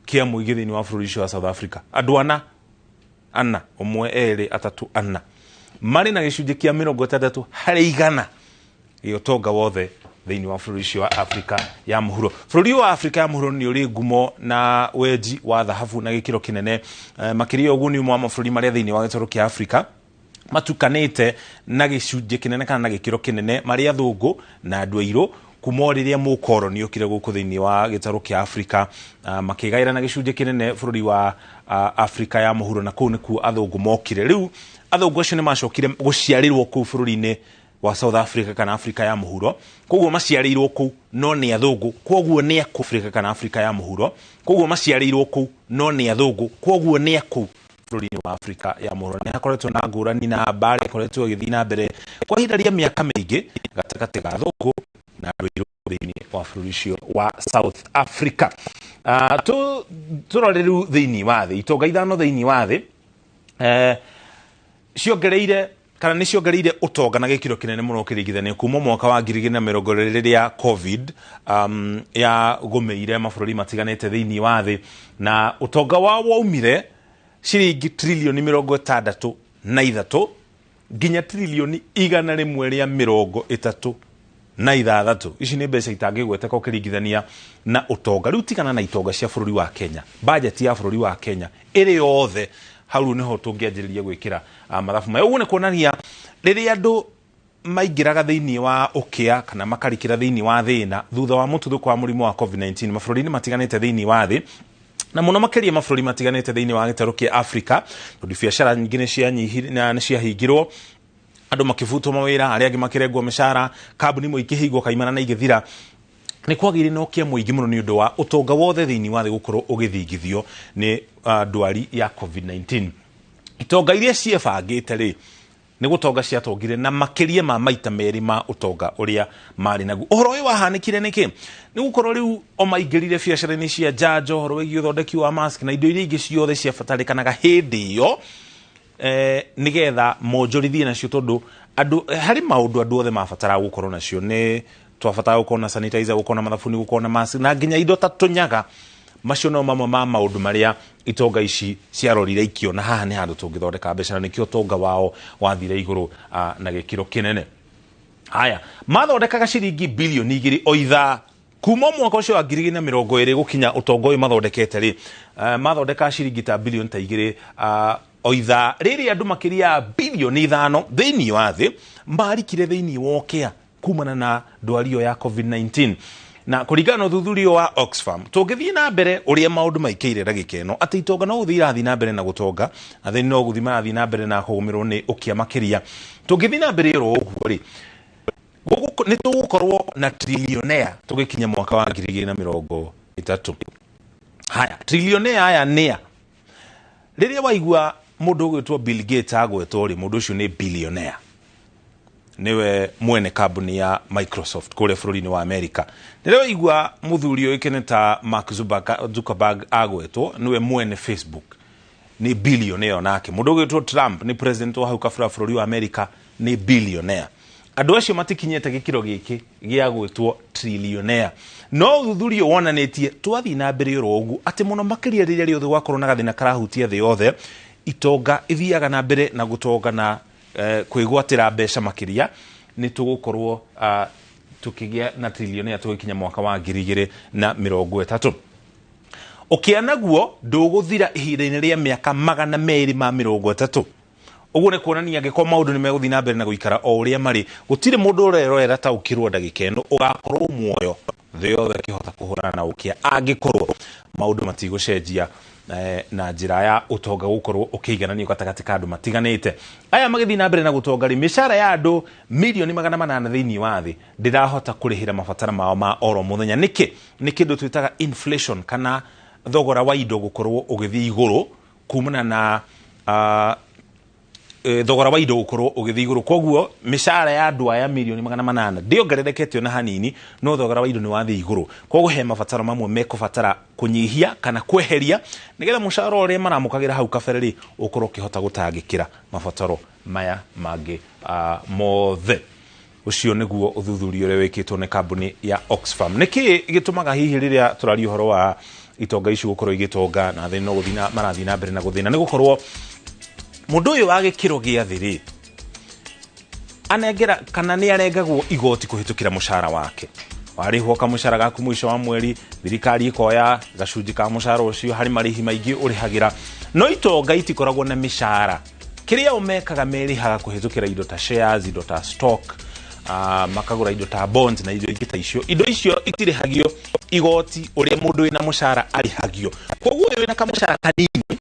Kĩa mũingĩ thĩinĩ wa bũrũri ũcio wa South Africa, andũ ana ana, ũmwe, erĩ, atatũ, ana, marĩ na gĩcunjĩ kĩa 60% gĩa ũtonga wothe thĩinĩ wa bũrũri ũcio wa Afrika ya Mũhuro. Bũrũri wa Afrika ya Mũhuro nĩ ũrĩ ngumo na wenji wa thahabu na gĩkĩro kĩnene. Makĩria ũguo, nĩ ũmwe wa mabũrũri marĩa thĩinĩ wa gĩtarũ kĩa Afrika matukanĩte na gĩcunjĩ kĩnene kana na gĩkĩro kĩnene marĩ athũngũ na andũ airũ, kuma o rĩrĩa mũkoroni okire gũkũ thĩinĩ wa gĩtarũ kĩa Afrika, makĩgaĩra na gĩcunjĩ kĩnene bũrũri wa Afrika ya Mũhuro, na kũu nĩkuo athũngũ mokire. Rĩu athũngũ acio nĩ macokire gũciarĩrwo kũu bũrũri-inĩ wa South Africa kana Afrika ya Mũhuro, koguo maciarĩirwo kũu no nĩ athũngũ, koguo nĩ akũ Afrika kana Afrika ya Mũhuro, koguo maciarĩirwo kũu no nĩ athũngũ, koguo nĩ akũu bũrũri-inĩ wa Afrika ya Mũhuro. Nĩ hakoretwo na ngũrani na mbara ĩkoretwo ĩgĩthiĩ na mbere kwa ihinda rĩa mĩaka mĩingĩ gatagatĩ ga athũngũ na andũ airũ thĩinĩ wa bũrũri ũcio wa South Africa. Tũrore rĩu thĩinĩ wa thĩ, itonga ithano thĩinĩ wa thĩ ciongereire kana nĩ ciongereire ũtonga na gĩkĩro kĩnene mũno ũkĩringithania kuma mwaka wa 2020 rĩrĩa COVID yagũmĩire mabũrũri matiganĩte thĩinĩ wa thĩ, na ũtonga wao waumire ciringi trilioni 63 nginya trilioni 136. Ici nĩ mbeca itangĩgweteka ũkĩringithania na ũtonga. Rĩu tigana na itonga cia bũrũri wa Kenya, bajeti ya bũrũri wa Kenya ĩrĩ yothe, hau rĩu nĩho tũngĩanjĩrĩria gwĩkĩra mathabu maya. Ũguo nĩ kuonania rĩrĩa andũ maingĩraga thĩinĩ wa ũkĩa kana makarikĩra thĩinĩ wa thĩna thutha wa mũtuthũko wa mũrimũ wa COVID-19 mabũrũri-inĩ matiganĩte thĩinĩ wa thĩ, na mũno makĩria mabũrũri matiganĩte thĩinĩ wa gĩtarũ kĩa Afrika, tondũ biacara nyingĩ nĩ ciahingirwo, andũ makĩbutwo mawĩra, arĩa angĩ makĩrengwo mĩcara, kambuni imwe ikĩhingwo kaimana na igĩthira, nĩ kwagĩire na ũkĩa mũingĩ mũno nĩ ũndũ wa ũtonga wothe thĩinĩ wa thĩ gũkorwo ũgĩthingithio nĩ ndwari ya COVID-19. Itonga iria ciebangĩte rĩ, nĩ gũtonga ciatongire na makĩria ma maita merĩ ma ũtonga ũrĩa marĩ naguo. Ũhoro ũyũ wahanĩkire nĩkĩ? Nĩ gũkorwo rĩu o maingĩrire biacara-inĩ cia njanjo, ũhoro wĩgiĩ ũthondeki wa mask na indo iria ingĩ ciothe ciabatarĩkanaga hĩndĩ ĩyo, nĩgetha monjorithie nacio, tondũ andũ harĩ maũndũ andũ othe mabataraga gũkorwo nacio. Nĩ twabataraga gũkorwo na sanitizer, gũkorwo na mathabuni, gũkorwo na mask na nginya indo ta tũnyaga. Macio no mamwe ma maũndũ marĩa itonga ici ciarorire ikiona haha nĩ handũ tũngĩthondeka mbeca, na nĩkĩo ũtonga wao wathire igũrũ na gĩkĩro kĩnene. Haya, mathondekaga ciringi bilioni 2 o ithaa kuma mwaka ũcio wa 2020 gũkinya ũtonga ũyũ mathondekete rĩ, mathondekaga ciringi ta bilioni ta 2 o ithaa, rĩrĩ andũ makĩria ya bilioni 5 thĩinĩ wa thĩ marikire thĩinĩ wa ũkĩa kumana na ndwari ĩyo ya COVID-19. Na kũringana na ũthuthuria wa Oxfam, tũngĩthiĩ na mbere ũrĩa maũndũ maikaire ndagĩka ĩno, atĩ itonga no gũthiĩ irathiĩ na mbere na gũtonga, athĩni no gũthiĩ marathiĩ na mbere na kũgũmĩrwo nĩ ũkĩa makĩria, tũngĩthiĩ na mbere oro ũguo rĩ, nĩ tũgũkorwo na trilionea tũgĩkinya mwaka wa 2030. Haya, trilionea aya nĩa? Rĩrĩa waigua mũndũ ũgwĩtwo Bill Gates agwetwo rĩ, mũndũ ũcio nĩ billionaire, niwe mwene kambuni ya Microsoft kũrĩa bũrũri-inĩ wa America. Rĩrĩa waigua mũthuri ũĩkaine ta Mark Zuckerberg agwetwo, niwe mwene Facebook, nĩ billionaire onake. Mũndũ ũgwĩtwo Trump nĩ president wa hau kabere bũrũri wa America, nĩ billionaire. Andũ acio matikinyĩte gĩkĩro gĩkĩ gĩa gwĩtwo trillionaire, no ũthuthuria wonanĩtie twathiĩ na mbere oro ũguo, atĩ mũno makĩria rĩrĩa rĩothe gwakorwo na gathĩna karahutia thĩ yothe, itonga ithiaga na mbere na gũtonga na kwĩgwatĩra mbeca makĩria, nĩ tũgũkorwo tũkĩgĩa na trilionea tũgĩkinya mwaka wa 2030. Ũkĩa naguo ndũgũthira ihinda-inĩ rĩa mĩaka 230. Ũguo nĩ kuonania angĩkorwo maũndũ nĩ megũthiĩ na mbere na gũikara o ũrĩa marĩ, gũtirĩ mũndũ ũrerorera taũkĩrwo ndagĩka ĩno ũgakorwo muoyo thĩ yothe ĩkĩhota kũhũrana na ũkĩa, angĩkorwo maũndũ matigũcenjia na njĩra ya ũtonga gũkorwo ũkĩigananio gatagatĩ ka andũ matiganĩte. Aya magĩthiĩ na mbere na gũtonga rĩ, mĩcara ya andũ milioni 800 thĩinĩ wa thĩ ndĩrahota kũrĩhĩra mabataro mao ma oro mũthenya. Nĩkĩ? Nĩ kĩndũ twĩtaga inflation kana thogora wa indo gũkorwo ũgĩthiĩ igũrũ kumana na thogora wa indo gũkorwo ũgĩthiĩ igũrũ. Koguo mĩcara ya andũ aya milioni 800 ndĩongererekete ona hanini, no thogora wa indo nĩ wathiĩ igũrũ. Koguo he mabataro mamwe mekũbatara kũnyihia kana kweheria nĩgetha mũcara ũrĩa maramũkagĩra hau kabere rĩ, ũkorwo ũkĩhota gũtangĩkĩra mabataro maya mangĩ mothe. Ũcio nĩguo ũthuthuria ũrĩa wĩkĩtwo nĩ kambuni ya Oxfam. Nĩkĩ gĩtũmaga hihi rĩrĩa tũraria ũhoro wa Itonga ici gũkorwo igĩtonga na athĩni no gũthiĩ marathiĩ na mbere na gũthĩna, nĩ gũkorwo mũndũ ũyũ wa gĩkĩro gĩa thĩ rĩ, anengera kana nĩ arengagwo igoti kũhĩtũkĩra mũcara wake. Warĩhwo kamũcara gaku mũico wa mweri, thirikari ĩkoya gacunjĩ ka mũcara ũcio harĩ marĩhi maingĩ ũrĩhagĩra. No itonga itikoragwo na mĩcara. Kĩrĩa o mekaga, merĩhaga kũhĩtũkĩra indo ta shares, indo ta stock, makagũra indo ta bonds na indo ingĩ ta icio. Indo icio itirĩhagio igoti ũrĩa mũndũ wĩna mũcara arĩhagio. Koguo ũyũ wĩna kamũcara kanini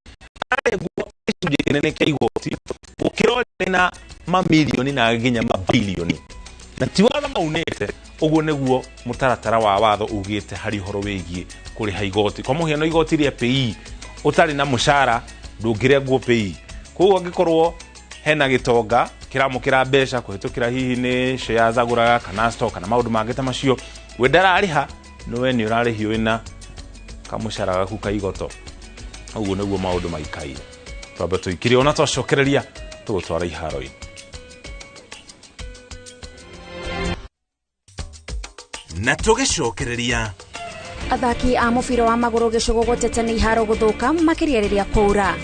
arengwo gĩcunjĩ kĩnene kĩa igoti gũkĩra ũrĩa wĩna mamirioni na nginya mabilioni. Na ti watho maunĩte, ũguo nĩguo mũtaratara wa watho ugĩte harĩ ũhoro wĩgiĩ kũrĩha igoti. Kwa mũhiano, igoti rĩa PAYE, ũtarĩ na mũcara ndũngĩrengwo PAYE. Koguo angĩkorwo hena gĩtonga kĩramũkĩra mbeca kũhĩtũkĩra hihi nĩ shares agũraga kana stock kana maũndũ mangĩ ta macio, we ndararĩha, no we nĩ ũrarĩhio wĩna kamũcara gaku ka igoto. Ũguo nĩguo maũndũ maikaire. Twambe tũikire, ona twacokereria tũgũtwara iharo-inĩ. Na tũgĩcokereria. Athaki a mũbira wa magũrũ gĩcũgũ gũteta nĩ iharo gũthũka, makĩria rĩrĩa kwaura.